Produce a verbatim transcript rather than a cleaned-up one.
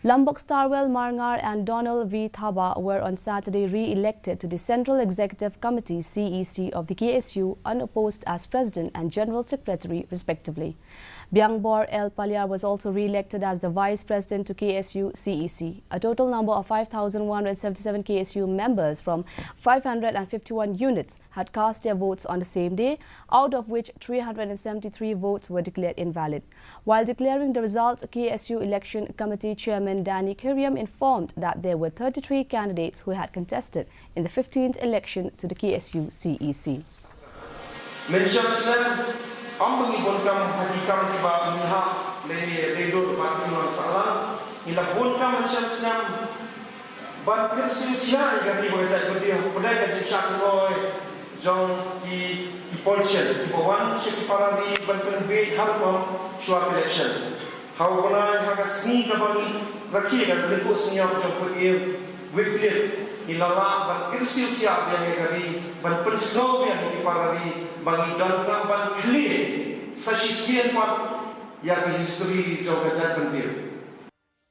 Lambok Starwell Marngar and Donald V Thaba were on Saturday re-elected to the Central Executive Committee, C E C, of the K S U, unopposed, as President and General Secretary, respectively. Biangbor L Paliar was also re-elected as the Vice President to K S U C E C. A total number of five thousand one hundred seventy-seven K S U members from five hundred fifty-one units had cast their votes on the same day, out of which three hundred seventy-three votes were declared invalid. While declaring the results, K S U Election Committee Chairman Danny Kiriam informed that there were thirty-three candidates who had contested in the fifteenth election to the K S U C E C. Mynshem snem, ym ba ngi bun kam ha ki kam kiba ngi hap lane dei dur ba ki nong sahlang. Ngi la bun kam mynshem snem ban pynsngewthuh ïa ka ri bad ka jaitbynriew, pynban ka jingshah kynnoh jong ki, ki politician kiba wan sha ki para ri ban pynbiej ha rukom shuwa ka election. Ha u bnai, ha ka sngi kaba ngi rakhe ïa ka Lyngkhuh Sniang jong Pyrthei Wycliffe, ngi la lah ban pynsngewthuh biang ïa ka ri, ban pynsngew biang ïa ki para ri ba ngi donkam ban khlieh sa shisien pat ïa ka history jong ka jaitbynriew.